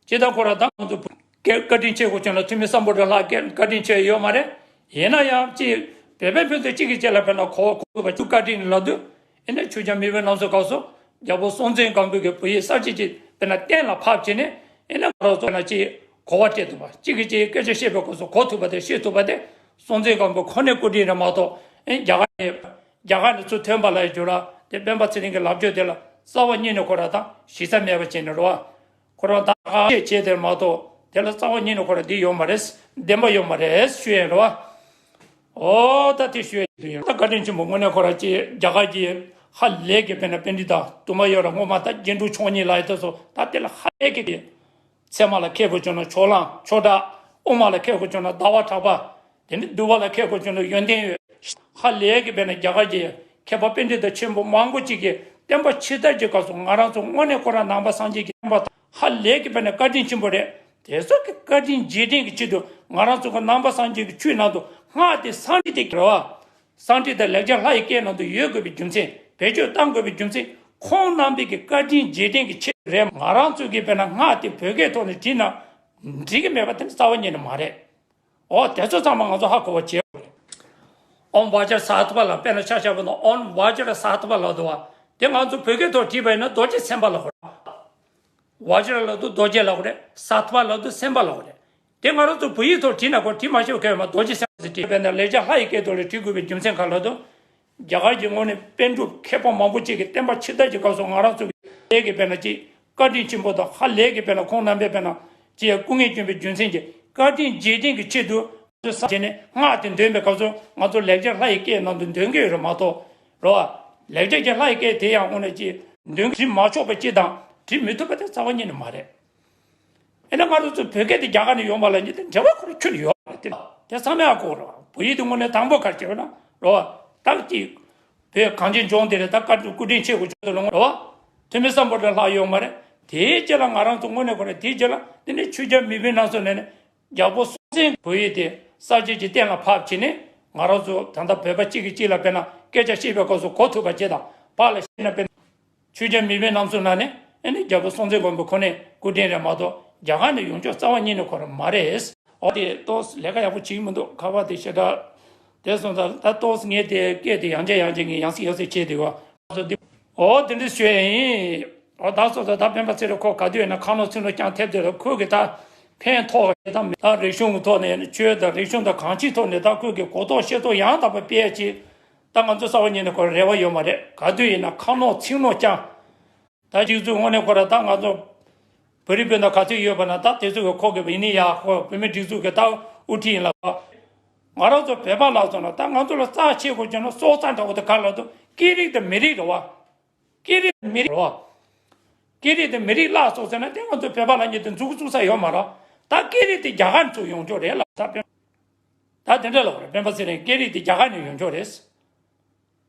ཅི་ལྟར་ཁོ་རང་ད་ང་ཚོ་བོད་སྐད་བཀའ་དྲིན་ཆེ་དགོས་བྱུང་ན་ཐུ་མི་སམ་བྷོ་ཊ་ལྷག་སྐད་བཀའ་དྲིན་ཆེ་ཡོད་མ་རེད། ཡིན་ན་ཡང་ཅིག་བོད་པའི་ཕན་ཚུན་གཅིག་གིས་གཅིག་ལ་དཔེར་ན་གོ་གོ་བ་ཆུ་བཀའ་དྲིན་ལབ་དུས། ཨེ་ནས་ཆོས་རྒྱལ་མེས་དབོན་རྣམ་གསུམ་སྐབས་སུ་རྒྱལ་པོ་སྲོང་བཙན་སྒམ་པོ་གིས་བོད་ཡིག་གསར་བརྗེ་ཅིག་དཔེར་ན་གཏན་ལ་ཕབ་བྱས་ནས། ཨེ་ནས་ང་རང་ཚོ་ན་ཅིག་གོ་བ་སྤྲད་ཐུབ་པ། གཅིག་གིས་གཅིག་སྐད་ཆ་བཤད་པའི་སྐབས་སུ་གོ་ཐུབ་པ་དེ་ཤེས་ཐུབ་པ་དེ་སྲོང་བཙན་སྒམ་པོ་ཁོ་ནའི་སྐུ་དྲིན་རེད་མ་གཏོགས། ཨེ་རྒྱ་གར་ནས་རྒྱ་གར་ནས་ཚུར་ཐོན་པ་ལ་ཡི་འགྱུར་བ་དེ་སྤེན་པ་ཚེ་རིང་གི་ལབ་ཕྱོགས་དེ་ལ་རྩ་བ་ཉིད་ནས་ཁོ་རང་དང་གཞི་རྩ་མེད་པ་བྱས་ནས་རེད་བ། ཁོ་རང་ད་ཁ་བཤད་བྱས་དེར་མ་གཏོགས་དེ་ལ་རྩ་བ་ཉིད་ནས་ཁོ་རང་འདི་ཡོད་མ་རེད། བདེན་པ་ཡོད་མ་རེད་ཞུ་ཡས་རེད་བ། ཨོ་ད་དེ་ཞུ་ཡས་དེ་ཡོད། ད་བཀའ་དྲིན་ཆེན་པོ་དངོས་གནས་ཁོ་རང་ཅིག་རྒྱ་གར་གྱི་ཧ་ལས་ཀྱི་དཔེར་ན་པཎྜི་ཏ་དུ་མ་ཡོད་ར་སྔོན་མ་ད་རྒྱན་དྲུག་མཆོག་གཉིས་ལ་ཡི་དེ་ཚོ་ད་དེ་ལ་ཧ་ལས་ཀྱི་ཚད་མ་ལ་མཁས་པོ་བྱུང་ན་ཕྱོགས་གླང་ཆོས་གྲགས། དབུ་མ་ལ་མཁས་པོ་བྱུང་ན་ཟླ་བ་གྲགས་པ། དེ་ནས་འདུལ་བ་ལ་མཁས་པོ་བྱུང་ན་ཡོན་ཏན་འོད། ཧ་ལས་ཀྱི་དཔེར་ན་རྒྱ་གར་གྱི་མཁས་པ་པཎྜི་ཏ་ཆེན་པོ་མང་པོ་ཅིག་གིས་བསྟན་པ་ཕྱི་དར་གྱི་སྐབས་སུ་ང་རང་ཚོ་དངོས་གནས་ཁོ་རང་ནང་པ་སངས་རྒྱས་ཀྱི་བསྟན་པ་ཧ་ལས་ཀྱི་དཔེར་ན་བཀའ་དྲིན་ཆེན་པོ་རེད། དེ་ཚོ་གི་བཀའ་དྲིན་རྗེས་དྲན་གྱི་ཆེད་དུ་ང་རང་ཚོ་གི་ནང་པ་སངས་རྒྱས་ཀྱི་ཆོས་ནང་དུ་སྔགས་དེ་སཾ་སྐྲྀ་ཏ་གི་རེད་བ། སཾ་སྐྲྀ་ཏ་ལེགས་སྦྱར་ལྷ་ཡི་སྐད་ནང་དུ་ཡོད་དགོས་པའི་རྒྱུ་མཚན། བེད་སྤྱོད་གཏང་དགོས་པའི་རྒྱུ་མཚན། ཁོང་རྣམ་པའི་གི་བཀའ་དྲིན་རྗེས་དྲན་གྱི་ཆེད་དུ་རེད། ང་རང་ཚོ་གི་དཔེར་ན་སྔགས་དེ་བོད་སྐད་ཐོག་ནས་བྲིས་ན་འགྲིག་གི་མེད་པ་དེ་རྩ་བ་ཉིད་ནས་མ་རེད། ཨོ་དེ་ཚོ་ཚང་མ་ང་ཚོ་ཧ་གོ་བ་བྱེད་དགོས་རེད། ཨོཾ་བཛྲ་སཏྭ་ལ་དཔེར་ན་ཆ་བཞག་པ་ན་ཨོཾ་བཛྲ་སཏྭ་ལབ་འདུག་བ། དེ་ང་ཚོ་བོད་སྐད་ཐོག་བྲིས་པ་ཡིན་ན་རྡོ་རྗེ་སེམས་དཔའ་ལབ་དགོས་རེད། བཛྲ་ལབ་དུས་རྡོ་རྗེ་ལབ་དགོས་རེད། སཏྭ་ལབ་དུས་སེམས་དཔའ་ལབ་དགོས་རེད། དེ་ང་རང་ཚོ་བོད་ཡིག་ཐོག་བྲིས་ན་ཁོ་བྲིས་མ་ཤེས་པ་གང་ཡོད་མ། རྡོ་རྗེ་སེམས་དཔའ་ཟེར་བྲིས་པས་ན་ལེགས་སྦྱར་ལྷ་ཡི་སྐད་ཐོག་ལ་བྲིས་དགོས་པའི་རྒྱུ་མཚན་ག་ལ་དོ། རྒྱ་གར་གྱི་ངོས་ནས་པཎ་གྲུབ་མཁས་པ་མང་པོ་ཅིག་གིས་བསྟན་པ་ཕྱི་དར་གྱི་སྐབས་སུ་ང་རང་ཚོ་གི་ལས་ཀྱི་དཔེར་ན་ཅིག་བཀའ་དྲིན་ཆེན་པོ་དང་ཧ་ལས་ཀྱི་དཔེར་ན་ཁོང་རྣམ་པའི་དཔེར་ན་ཅིག་སྐུ་ངལ་བསྐྱོན་པའི་རྒྱུ་མཚན་གྱིས་བཀའ་དྲིན་རྗེས་དྲན་གྱི་ཆེད་དུ་ང་ཚོས་བསམ་བྱས་ནས་སྔགས་དེ་འདོན་པའི་སྐབས་སུ་ང་ཚོ་ལེགས་སྦྱར་ལྷ་ཡི་སྐད་ནང་དུ་འདོན་གྱི་ཡོད་རེད་མ་གཏོགས། རེད་བ། ལེགས་སྦྱར་གྱི་ལྷ་ཡི་སྐད་དེ་ཡང་དངོས་གནས་ཅིག་འདོན་བྲིས་མ་ཆོག་པ་ཅིག་དང་བྲིས་མི་ཐུབ་པ་དེ་རྩ་བ་ཉིད་ནས་མ་རེད། ཨེ་ན་ང་རང་ཚོ་བོད་སྐད་དེ་རྒྱ་གར་ནས་ཡོང་བ་ལ་ཉིད་དེ་འབྲེལ་བ་ཁོ་རང་ཁྱོན་ནས་ཡོད་རེད་དེ། དེ་ཚང་མས་ཧ་གོ་རོགས། བོད་ཡིག་དེ་དངོས་གནས་དང་པོ་ག་རེ་བྱས་པ་ན་རོ། ད་ཅིག་བོད་གངས་ཅན་ལྗོངས་འདི་རེད། ད་བཀའ་དྲིན་སྐུ་དྲིན་ཆེ་དགོས་ཆོག་ཏུ་ལོང་རོ། ཐུ་མི་སམ་བྷོ་ཊ་ལྷག་ཡོད་མ་རེད། དེའི་རྗེས་ལ་ང་རང་ཚོ་དངོས་གནས་ཁོ་རང་དེའི་རྗེས་ལ་དེ་ནས་ཆོས་རྒྱལ་མེས་དབོན་རྣམ་གསུམ་ནས་ནས་རྒྱལ་པོ་སྲོང་བཙན་བོད་ཡིག་དེ་གསར་བརྗེ་གྱི་གཏན་ལ་ཕབ་བྱས་ནས་ང་རང་ཚོ་ད་ལྟ་བོད་པ་གཅིག་གིས་གཅིག་ལ་དཔེར་ན་སྐད་ཆ་བཤད་པའི་སྐབས་སུ་གོ་ཐུབ་པ་བྱེད་དང་། ཕར་ལ་བཤད་ན་དཔེར་ན། ཆོས་རྒྱལ་མེས་དབོན་རྣམ་གསུམ་ནང་ནས་ཨེ་ནི་རྒྱལ་པོ་སྲོང་བཙན་སྒམ་པོ་ཁོ་ནའི་སྐུ་དྲིན་རེད་མ་གཏོགས་རྒྱ་གར་ནས་ཡོང་ཕྱོགས་རྩ་བ་ཉིད་ནས་ཁོ་རང་མ་རེད། འོ་དེ་ཏོག་ཙམ་ལས་ཀ་ཡག་པོ་བྱེད་ཀྱི་མི་འདུག་ཁ་པར་དེ་ཞེ་དྲག་དེ་སོང་ཙང་ད་ཏོག་ཙམ་ངས་དེ་སྐད་དེ་ཡང་བསྐྱར་ཡང་བསྐྱར་ངས་ཡང་སེ་ཡང་སེ་བྱས་དེ་བ། འོ་དེ་འདྲ་ཞུ་ཡ་ཡིན། འོ་ད་སོང་ཙང་ད་སྤེན་པ་ཚེ་རིང་ཁོ་ག་དུས་ཡིན་ན་ཁ་ནོར་ཚིག་ནོར་རྐྱང་ཐེབས་དེ་ལ་ཁོས་གི་ད་ཕན་ཐོགས་ཡ་ད་མི་ད་རིག་གཞུང་གི་ཐོག་ནས་ཆོས་དང་རིག་གཞུང་དང་གང་ཅིའི་ཐོག་ནས་ད་ཁོས་གི་གོ་རྟོགས་ཤེས་རྟོགས་ཡང་དག་པ་སྤེལ་ཡ་ཅིག་ད་ང་ཚོ་རྩ་བ་ཉིད་ནས་ཁོ་ར་རེ་བ་ཡོད་མ་རེད། ག་དུས་ཡིན་ན་ཁ་ནོར་ཚིག་ནོར་རྐྱང་། ད་གཅིག་ཚུལ་དངོས་གནས་ཁོ་ར་ད་ང་ཚོ་བོད་རིགས་སྤུན་ཟླ་ག་ཚོད་ཡོད་པ་ན་ད་དེ་ཚོ་གི་ཁོ་གི་ཡིན་ནི་ཡ་ཁོ་བོད་མི་སྒྲིག་འཛུགས་ཀྱི་ད་དབུ་ཁྲིད་ཡིན་ལ། ང་རང་ཚོ་བོད་པ་ལ་སོང་ན་ད་ང་ཚོ་ལ་རྩ་ཆེ་དགོས་བྱུང་ན་སྲོག་རྩ་འདྲ་བོ་དེ་ག་ལ་དུ་སྐད་རིགས་དང་མི་རིགས་རེད་བ། སྐད་རིགས་དང་མི་རིགས་རེད་བ། སྐད་རིགས་དང་མི་རིགས་བརླག་སོང་ཟེར་ན་དེ་ང་ཚོ་བོད་པ་ལ་ཉིད་དུ་འཛུགས་བཙུགས་ས་ཡོད་མ་རེད། ད་སྐད་རིགས་དེ་རྒྱ་གར་ཚུར་ཡོང་ཆོག་རེད་ལ་ད་དཔེ། ད་དེ་འདྲ་ལབ་རེད། སྤེན་པ་ཚེ་རིང་སྐད་རིགས་དེ་རྒྱ་གར་ནས་ཡོང་ཆོག་རེད།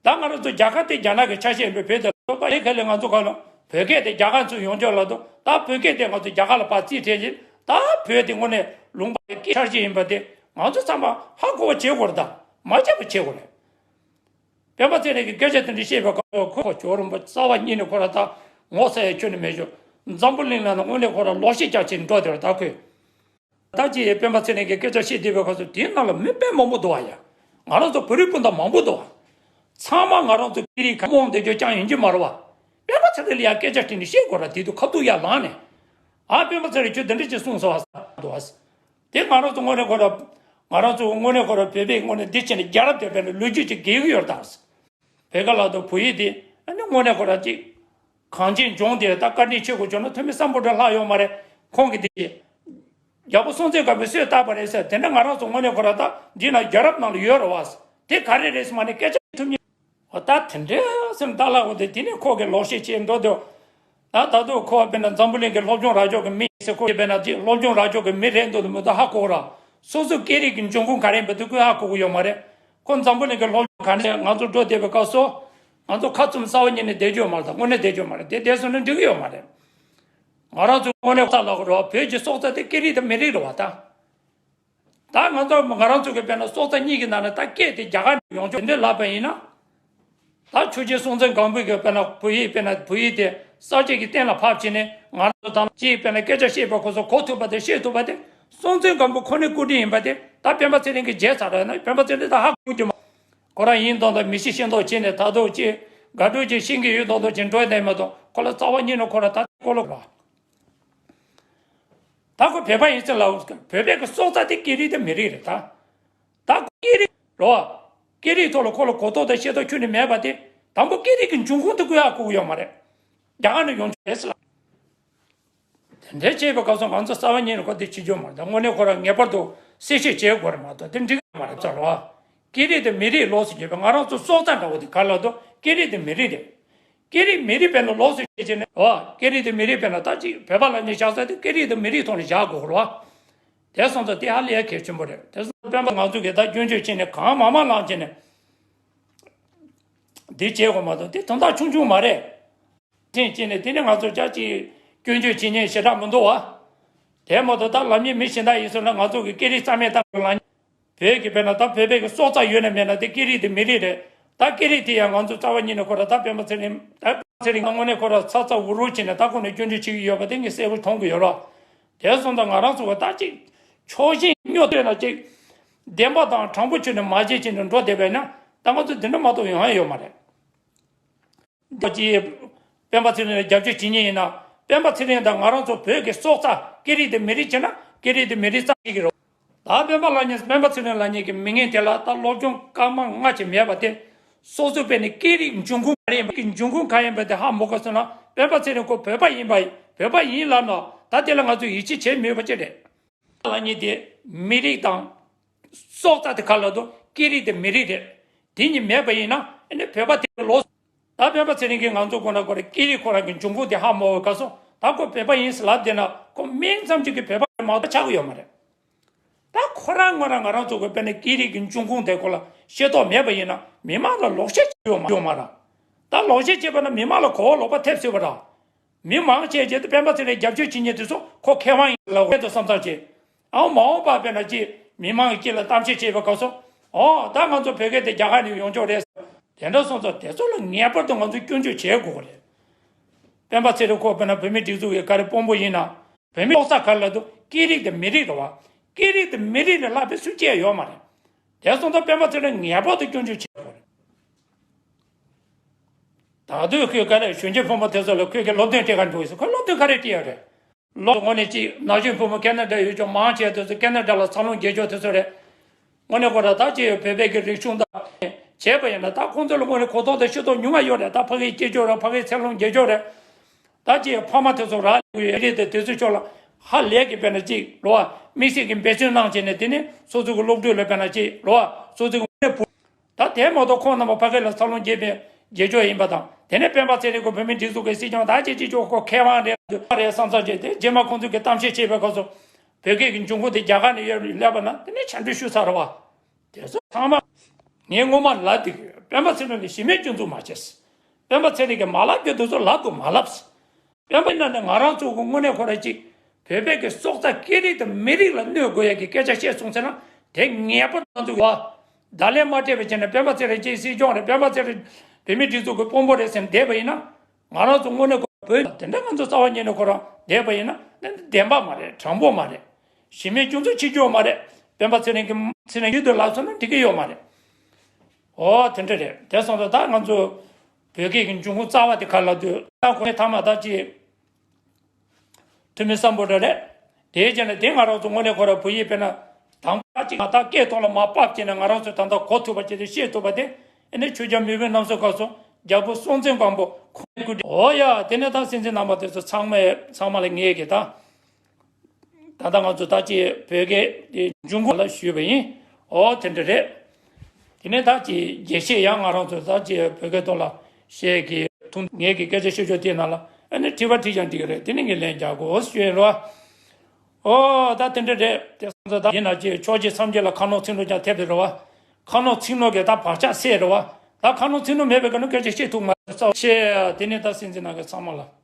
ད་ང་རང་ཚོ་རྒྱ་གར་དེ་རྒྱ་ནག་གི་ཆ་ཤས་ཡིན་པའི་བོད་དེ་ལ་སོགས་པ་ཨེ་ཁ་ལས་ང་ཚོ་ག་ལ་བོད་སྐད་དེ་རྒྱ་གར་ཚུར་ཡོང་ཆོག་ལབ་དུས་ད་བོད་སྐད་དེ་ང་ཚོ་རྒྱ་གར་ལ་ཕར་རྩིས་སྤྲད་ཅིང་ད་བོད་དེ་དངོས་གནས་ལུང་པ་སྐད་ཆ་ཤས་ཡིན་པ་དེ་ང་ཚོ་ཚང་མ་ཧ་གོ་བ་བྱེད་དགོས་རེད། ད་མ་བྱས་པ་བྱེད་དགོས་རེད། སྤེན་པ་ཚེ་རིང་གིས་སྐད་ཆ་དེ་འདྲ་བཤད་པའི་སྐབས་ཁོ་ཇོ་རིན་པོ་རྩ་བ་ཉིད་ནས་ཁོ་ར་ད་ངོ་ཚ་ཡ་ཁྱོན་ནས་མེད་ཤོག་འཛམ་བུ་གླིང་ནང་ན་དངོས་གནས་ཁོ་ར་ལོག་བཤད་རྒྱག་བྱེད་འགྲོ་དེ་ར་ད་ཁོས། ད་ཅི་ཡི་སྤེན་པ་ཚེ་རིང་གིས་སྐད་ཆ་བཤད་བསྡད་པའི་སྐབས་སུ་དེའི་ནང་ལ་མི་དཔེ་མང་པོ་འདུག་བ་ཡ། ང་རང་ཚོ་བོད་རིགས་སྤུན་ཟླ་མང་པོ་འདུག་བ། ཚང་མ་ང་རང་ཚོ་སྐད་རིགས་གང་མང་བསྡད་རྒྱུ་ཅང་ཡིན་གྱི་མ་རེད་བ། སྤེན་པ་ཚེ་རིང་ལ་ཡ་སྐད་ཆ་དྲིས་ནས་བཤད་དགོས་ར་དེ་དུས་ཁ་ཐུག་ཡར་ལངས་ནས། ཨ་སྤེན་པ་ཚེ་རིང་ཁྱོད་འདི་འདྲ་ཅིག་གསུངས་སོང་བ་འདུག་བ། དེ་ང་རང་ཚོ་དངོས་གནས་ཁོ་ར། ང་རང་ཚོ་དངོས་གནས་ཁོ་ར་བོད་པས་དངོས་གནས་འདི་བྱས་ནས་རྒྱལ་རབས་དེ་བས་ནས་ལོ་རྒྱུས་ཅིག་འགེལ་གྱི་ཡོད་རེད་ད། བོད་སྐད་ལ་དང་བོད་ཡིག་དེ་ཨ་ནི་དངོས་གནས་ཁོ་ར་ཅིག་གངས་ཅན་ལྗོངས་དེར་ད་བཀའ་དྲིན་ཆེ་དགོས་བྱུང་ན་ཐུ་མི་སམ་བྷོ་ཊ་ལྷག་ཡོད་མ་རེད། ཁོང་གིས་དེ་རྒྱལ་པོ་སྲོང་བཙན་སྒམ་པོས་གསོས་བཏབ་པ་རེད་ཟེར་དེ་འདྲ་ང་རང་ཚོ་དངོས་གནས་ཁོ་ར་ད་འདི་ན་རྒྱལ་རབས་ནང་ལ་ཡོད་རེད་བ། དེ་ག་རེ་རེད་ཟེར་མ་ནས་སྐད་ཆ་ཐུབ་ཉིན། འོ་ད་དེ་འདྲ་སེམས་ད་ལྷག་གོ་དེ་དེ་ནས་ཁོ་གིས་ལོག་བཤད་བྱས་འགྲོ་དུས། ད་ད་དུང་ཁོ་དཔེར་ན་འཛམ་བུ་གླིང་གི་སློབ་སྦྱོང་རག་ཕྱོགས་ཀྱི་མི་ཡིན་ཟེར། ཁོ་དཔེར་ན་ཅིག་སློབ་སྦྱོང་རག་ཕྱོགས་ཀྱི་མི་རེད་འདུག་མི་འདུག་ཧ་གོ་གི་ར། སོ་སོ་སྐད་རིགས་ཀྱི་འབྱུང་ཁུངས་ག་རེ་ཡིན་པ་དེ་ཁོས་ཧ་གོ་གི་ཡོད་མ་རེད། ཁོ་འཛམ་བུ་གླིང་གི་སློབ་སྦྱོང་ག་རེ་ང་ཚོ་འགྲོ་བསྡད་པའི་སྐབས་སུ། ང་ཚོ་ཁ་བཙུམ་རྩ་བ་ཉིད་ནས་བསྡད་རྒྱུ་ཡོད་མ་རེད། ད་དངོས་གནས་བསྡད་རྒྱུ་ཡོད་མ་རེད། དེ་བསྡད་སོང་ན་འགྲིག་གི་ཡོད་མ་རེད། ང་རང་ཚོ་དངོས་གནས་ས་ལ་གོ་ར། བོད་ཀྱི་སྲོག་རྩ་དེ་སྐད་རིགས་དང་མི་རིགས་རེད་བ་ད། ད་ང་ཚོ་ང་རང་ཚོ་གི་དཔེར་ན་སྲོག་རྩ་གཉིས་ཀྱི་ནང་ནས་ད་སྐད་དེ་རྒྱ་གར་ནས་ཡོང་ཆོག་དེ་འདྲ་ལབ་པ་ཡིན་ན། ད་ཆོས་རྒྱལ་སྲོང་བཙན་སྒམ་པོའི་གི་དཔེར་ན་བོད་ཡིག་དཔེར་ན་བོད་ཡིག་དེ་གསར་བརྗེ་གི་གཏན་ལ་ཕབ་བྱས་ནས་ང་རང་ཚོ་ད་ཅིག་དཔེར་ན་སྐད་ཆ་བཤད་པ་ཁོ་ཚོ་གོ་ཐུབ་པ་དེ་བཤད་ཐུབ་པ་དེ་སྲོང་བཙན་སྒམ་པོ་ཁོ་ནའི་སྐུ་དྲིན་ཡིན་པ་དེ་ད་སྤེན་པ་ཚེ་རིང་གིས་བརྗེད་ཚར་ར་ན་སྤེན་པ་ཚེ་རིང་ད་ཧ་གོ་རྒྱུ་མ། ཁོ་རང་ཡིན་མདོག་མདོག་མི་ཤེས་ཤེས་མདོག་བྱས་ནས་ད་དུང་ཅིག་དགའ་སྤྲོ་ཅིག་ཤེས་ཀྱི་ཡོད་མདོག་མདོག་ཅིག་འགྲོ་བསྡད་མ་གཏོགས་ཁོ་ལ་རྩ་བ་ཉིད་ནས་ཁོ་ར་ད་ལྟ་ཁོ་ལ་ར། ད་ཁོ་བོད་པ་ཡིན་ཟེར་ལབ། བོད་པའི་གི་སྲོག་རྩ་དེ་སྐད་རིགས་དེ་མི་རིགས་རེད་ད། ད་ཁོ་སྐད་རིགས་རོ། སྐད་རིགས་ཐོག་ལ་ཁོ་ལ་གོ་རྟོགས་དང་ཤེས་རྟོགས་ཁྱོན་ནས་མེད་པ་དེ། དང་པོ་སྐད་རིགས་ཀྱི་འབྱུང་ཁུངས་དེ་ཁོས་ཧ་གོ་གི་ཡོད་མ་རེད། རྒྱ་གར་ནས་ཡོང་ཆོག་རེད་ཟེར་ལབ། དེ་འདྲའི་བྱས་པའི་སྐབས་སུ་ང་ཚོ་རྩ་བ་ཉིད་ནས་ཁོ་དེ་བྱེད་རྒྱུ་མ་རེད། དངོས་གནས་ཁོ་རང་ངེས་པར་དུ་གསལ་བཤད་བྱེད་དགོས་རེད་མ་གཏོགས་དེ་འགྲིག་གི་མ་རེད་ཟེར་རོ། སྐད་རིགས་དེ་མི་རིགས་ལོགས་སུ་གྱུར་པའི་ང་རང་ཚོ་སྲོག་རྩ་འདྲ་བོ་དེ་ག་ལ་དོ་སྐད་རིགས་དེ་མི་རིགས་རེད། སྐད་རིགས་མི་རིགས་དཔེར་ན་ལོགས་སུ་བྱེད་བྱས་ནས་རོ། སྐད་རིགས་དེ་མི་རིགས་དཔེར་ན་ད་ཅིག་བོད་པ་ལབ་མཁན་བཞག་ས་དེ་སྐད་རིགས་དེ་མི་རིགས་ཐོག་ནས་བཞག་དགོས་རོ། དེ་སོང་ཙང་དེ་ཧ་ལས་ཡ་གལ་ཆེན་པོ་རེད། དེ་སོང་ཙང་སྤེན་པ་ང་ཚོ་གིས་ད་སྐྱོན་བརྗོད་བྱས་ནས་གང་མང་མང་བླངས་བྱས་ནས་འདི་བྱེད་དགོས་མ་གཏོགས་དེ་དོན་དག་ཆུང་ཆུང་མ་རེད། དྲན་བྱས་ནས་དེ་ནི་ང་ཚོ་ཅག་ཅིག་སྐྱོན་བརྗོད་བྱེད་མཁན་ཞེ་དྲག་མི་འདུག་བ། དེ་མ་གཏོགས་ད་ལབ་མཁན་མི་གཞན་དག་ཡིན་ཟེར་ན་ང་ཚོ་གི་སྐད་རིགས་རྩ་མེད་བཏང་ལབ་མཁན། བོད་ཀྱི་དཔེར་ན་ད་བོད་པའི་གི་སྲོག་རྩ་ཡོད་ན་མེད་ན་དེ་སྐད་རིགས་དེ་མི་རིགས་རེད། ད་སྐད་རིགས་དེ་ཡང་ང་ཚོ་རྩ་བ་ཉིད་ནས་ཁོ་ར་ད་སྤེན་པ་ཚེ་རིང་ད་སྤེན་པ་ཚེ་རིང་དངོས་གནས་ཁོ་ར་ཚ་ཚ་འུར་འུར་བྱས་ནས་ད་ཁོ་ནས་སྐྱོན་བརྗོད་བྱེད་ཀྱི་ཡོད་པ་དེ་ངས་གསལ་པོ་མཐོང་གི་ཡོད་ར། དེ་སོང་ཙང་ང་རང་ཚོ་ག་ད་ཅིག་ཕྱོགས་ཞེན་སྨྱོ་ལྟོས་ན་ཅིག་བདེན་པ་དང་དྲང་པོ་ཆོས་ནས་མ་བྱེད་ཅིག་ནས་འགྲོ་བསྡད་པས་ན་ད་ང་ཚོ་འདི་འདྲ་མ་གཏོགས་ཡོང་ཡ་ཡོད་མ་རེད། ད་ཅིག་སྤེན་པ་ཚེ་རིང་ལ་རྒྱབ་སྐྱོར་བྱེད་མཁན་ཡིན་ན་སྤེན་པ་ཚེ་རིང་དང་ང་རང་ཚོ་བོད་ཀྱི་སྲོག་རྩ་སྐད་རིགས་དེ་མི་རིགས་བྱས་ན་སྐད་རིགས་དེ་མི་རིགས་རྩ་བྱེད་ཀྱི་རེད། ད་སྤེན་པ་ལབ་མཁན་སྤེན་པ་ཚེ་རིང་ལབ་མཁན་གྱི་མི་ངན་དེ་ལ་ད་སློབ་སྦྱོང་སྐར་མ་ལྔ་ཅིག་མེད་པ་དེ་སོ་སོ་དཔེ་ནས་སྐད་རིགས་འབྱུང་ཁུངས་ག་རེ་ཡིན་པ་གི་འབྱུང་ཁུངས་ག་ཡིན་པ་དེ་ཧ་མ་གོ་སོང་ན་སྤེན་པ་ཚེ་རིང་ཁོ་བོད་པ་ཡིན་པ་བོད་པ་ཡིན་ལབ་ན་ད་དེ་ལ་ང་ཚོས་ཡིད་ཆེས་བྱེད་མི་འོས་པ་ཅི་རེད། ལབ་མཁན་དེ་མི་རིགས་དང་སྲོག་རྩ་དེ་ག་ལ་དོ་སྐད་རིགས་དེ་མི་རིགས་རེད། དེ་གཉིས་མེད་པ་ཡིན་ན་ཨ་ནི་བོད་པ་དེ་ལོ། ད་སྤེན་པ་ཚེ་རིང་གིས་ང་ཚོ་ཁོ་ན་ཁོ་ར་སྐད་རིགས་ཁོ་རང་གི་འབྱུང་ཁུངས་དེ་ཧ་མ་གོ་བའི་སྐབས་སུ་ད་ཁོ་བོད་པ་ཡིན་ཟེར་ལབ་བསྡད་ན་ཁོ་སྨན་ཙམ་ཅིག་གིས་བོད་པ་མ་གཏོགས་ཆགས་ཀྱི་ཡོད་མ་རེད། ད་ཁོ་རང་ངོ་རང་ང་རང་ཚོ་གི་དཔེར་ན་སྐད་རིགས་ཀྱི་འབྱུང་ཁུངས་དེ་སྐོར་ལ་ཤེས་རྟོགས་མེད་པ་ཡིན་ན་མི་མང་ལ་ལོག་བཤད་བྱེད་ཡོད་མ་ཡོད་མ་ར། ད་ལོག་བཤད་བྱས་པ་ན་མི་མང་ལ་གོ་བ་ལོག་པ་ཐེབས་སྲིད་པ་ར། མི་མང་བྱས་རྗེས་དུ་སྤེན་པ་ཚེ་རིང་རྒྱབ་སྐྱོར་བྱེད་མཁན་དེ་ཚོ་ཁོ་མཁས་དབང་ཡིན་ལ་འོས་དོ་བསམ་བསམ་བྱས། ཨའོ་མ་འོངས་པ་དཔེར་ན་ཅིག་མི་མང་གི་དཀྱིལ་ལ་གཏམ་བཤད་བྱེད་པའི་སྐབས་སུ་ཨོ་ད་ང་ཚོ་བོད་སྐད་དེ་རྒྱ་གར་ནས་ཡོང་ཆོག་རེད། དེ་འདྲ་སོང་ཙང་དེ་ཚོ་ལ་ངེས་པར་དུ་ང་ཚོ་སྐྱོན་བརྗོད་བྱེད་དགོས་རེད། སྤེན་པ་ཚེ་རིང་ཁོ་དཔེར་ན་བོད་མི་སྒྲིག་འཛུགས་ཀྱི་ག་རེ་དཔོན་པོ་ཡིན་ན། བོད་མི་སྲོག་རྩ་ག་རེ་ལབ་དུས་སྐད་རིགས་དེ་མི་རིགས་རེད་བ། སྐད་རིགས་དེ་མི་རིགས་ལས་ལྷག་པའི་སུ་གཅིག་ཡོད་མ་རེད། དེ་སོང་ཙང་སྤེན་པ་ཚེ་རིང་ངེས་པར་དུ་སྐྱོན་བརྗོད་བྱེད་དགོས་རེད། ད་དུང་ཁོས་ག་རེ་གཞོན་སྐྱེས་ཕོ་མོ་དེ་ཚོ་ལ་ཁོས་ཀྱི་སློབ་སྟོན་སྤྲད་ག་འགྲོ་ཡོད་ཟེར་ཁོས་སློབ་སྟོན་ག་རེ་སྤྲད་ཡོད་རེད། ལོ་ངོ་ནས་ཅིག་ན་གཞོན་ཕོ་མོ་ཁེ་ན་ཌ་ཡོད་ཀྱང་མང་ཆེ་དེ་ཚོ་ཁེ་ན་ཌ་ལ་འཚར་ལོངས་རྒྱས་ཕྱོགས་དེ་ཚོ་རེད། དངོས་གནས་ཁོ་ར་ད་ཅིག་བོད་པའི་གི་རིག་གཞུང་དང་བྱས་པ་ཡིན་ན་ད་ཁོང་ཚོ་ལ་དངོས་གནས་གོ་རྟོགས་དང་ཤེས་རྟོགས་ཉུང་ང་ཡོད་རེད། ད་ཕ་གིའི་སྐད་ཅོར་རེད། ཕ་གིའི་འཚར་ལོངས་རྒྱས་ཕྱོགས་རེད། ད་ཅིག་ཕ་མ་དེ་ཚོ་རག་ལས་ཡོད་རེད། དེ་དེ་ཚོའི་ཕྱོགས་ལ་ཧ་ལས་ཀྱི་དཔེར་ན་ཅིག་ལོ་བ་དམིགས་བསལ་གྱི་འབད་བརྩོན་གནང་བྱས་ནས་དེ་ནི་སོ་སོ་གི་སློབ་ཕྲུག་ལ་དཔེར་ན་ཅིག་ལོ་བ་སོ་སོ་གི་དངོས་གནས་བུ། ད་དེ་མ་གཏོགས་ཁོང་རྣམ་པ་ཕ་གི་ལ་འཚར་ལོངས་རྒྱས་པའི་རྒྱས་ཕྱོགས་ཡིན་པ་དང་དེ་ནས་སྤེན་པ་ཚེ་རིང་ཁོ་བོད་མི་སྒྲིག་འཛུགས་ཀྱི་སྲིད་སྐྱོང་ད་ཅིག་ཅིག་ཅོག་ཁོ་མཁས་དབང་རེད་རེད་བསམ་བསམ་བྱས་ཏེ་རྗེས་མ་ཁོང་ཚོ་གི་གཏམ་བཤད་བྱེད་པའི་སྐབས་སུ་བོད་སྐད་ཀྱི་འབྱུང་ཁུངས་དེ་རྒྱ་གར་ནས་ཡོད་སླེབས་པ་ན་དེ་ནས་ཆ་འགྲིག་ཞུ་ཚར་བ། དེ་ཚོ་ཚང་མ་ངས་སྔོན་མ་ལབ་དུས་སྤེན་པ་ཚེ་རིང་ལ་གཞི་མེད་སྐྱོན་འཛུགས་མ་བྱས། སྤེན་པ་ཚེ་རིང་གིས་མ་ལབ་རྒྱུ་དེ་ཚོ་ལབ་དང་མ་ལབ། སྤེན་པ་ཡིན་ན་ནི་ང་རང་ཚོ་གི་དངོས་གནས་ཁོ་ར་ཅིག་བོད་པའི་གི་སྲོག་རྩ་སྐད་རིགས་དང་མི་རིགས་ལ་གནོད་དགོས་ཡ་གི་སྐད་ཆ་བཤད་སོང་ཟེར་ན་དེ་ངེས་པར་ང་ཚོ་གི་བ། བརྡ་ལན་མ་སྤྲད་པ་བྱས་ན་སྤེན་པ་ཚེ་རིང་ཅིག་སྲིད་སྐྱོང་རེད། སྤེན་པ་ཚེ་རིང་བོད་མིའི་སྒྲིག་འཛུགས་ཀྱི་དཔོན་པོ་རེད་ཟེར་ནས་བསྡད་པ་ཡིན་ན། ང་རང་ཚོ་དངོས་གནས་ཁོ་བོད་དེ་འདྲ་ང་ཚོ་རྩ་བ་ཉིད་ནས་ཁོ་རང་བསྡད་པ་ཡིན་ན་བདེན་པ་མ་རེད། དྲང་པོ་མ་རེད། གཞི་མེད་སྐྱོན་འཛུགས་བྱེད་རྒྱུ་ཡོད་མ་རེད། སྤེན་པ་ཚེ་རིང་གི་ཚེ་རིང་ཡུལ་དུ་ལབ་སོང་ན་འགྲིག་གི་ཡོད་མ་རེད། ཨོ་དེ་འདྲ་རེད། དེ་སོང་ཙང་ད་ང་ཚོ་བོད་སྐད་ཀྱི་འབྱུང་ཁུངས་རྩ་བ་དེ་ག་ལ་འདུག་ད་ཁོ་ནས་ཐ་མ་ད་ཅི། ཐུ་མི་སམ་བྷོ་ཊ་རེད། དེའི་རྗེས་ནས་དེ་ང་རང་ཚོ་དངོས་གནས་ཁོ་ར་བོད་ཡིག་དཔེར་ན་དང་པོ་ཅིག་ང་ད་སྐད་ཐོག་ལ་མར་ཕབ་བྱས་ནས་ང་རང་ཚོས་ད་ལྟ་གོ་ཐུབ་པ་བྱས་ཏེ་ཤེས་ཐུབ་པ་དེ་ཨེ་ནི་ཆོས་རྒྱལ་མེས་དབོན་རྣམ་གསུམ་སྐབས་སུ་རྒྱལ་པོ་སྲོང་བཙན་སྒམ་པོ་ཁོང་གི་སྐུ་དྲིན། འོ་ཡ་དེ་ནས་ད་སྲིད་འཛིན་རྣམ་པ་དེ་ཚོ་ཚང་མས་ཚང་མ་ལ་ངས་ཀྱི་ད་ད་ལྟ་ང་ཚོ་ད་ཅི་བོད་སྐད་དེ་འབྱུང་ཁུངས་ལ་ཞུས་པ་ཡིན། འོ་དེ་འདྲ་རེད། དེ་ནས་ད་ཅི་རྒྱས་བཤད་ཡང་ང་རང་ཚོ་ད་ཅི་བོད་སྐད་ཐོག་ལ་བཤད་ཀྱི་ཐུང་ངེད་ཀྱི་སྐད་ཆ་ཤོད་ཤོད་དེ་ནང་ལ་ ཨ་ནི་དྲི་བ་དྲིས་ཀྱང་འགྲིག་གི་རེད། དེ་ནི་ངས་ལན་རྒྱག་དགོས་ཞུ་ཡིན་རོ། ཨོ་ད་དེ་འདྲ་རེད། དེ་སོང་ཙང་ད་ཡིན་ན་ཅི་ཕྱོགས་བཞི་མཚམས་བརྒྱད་ལ་ཁ་ནོར་ཚིག་ནོར་ཀྱང་ཐེབས་རེད་རོ། ཁ་ནོར་ཚིག་ནོར་གྱི་ད་བག་ཆགས་སད་རོ། ད་ཁ་ནོར་ཚིག་ནོར་མེད་པའི་ག་ནོ་སྐད་ཆ་བཤད་ཐུབ་མ་རེད་ས་ཆེ། དེ་ནི་ད་སྲིད་འཛིན་ནང་གི་ཚང་མ་ལ།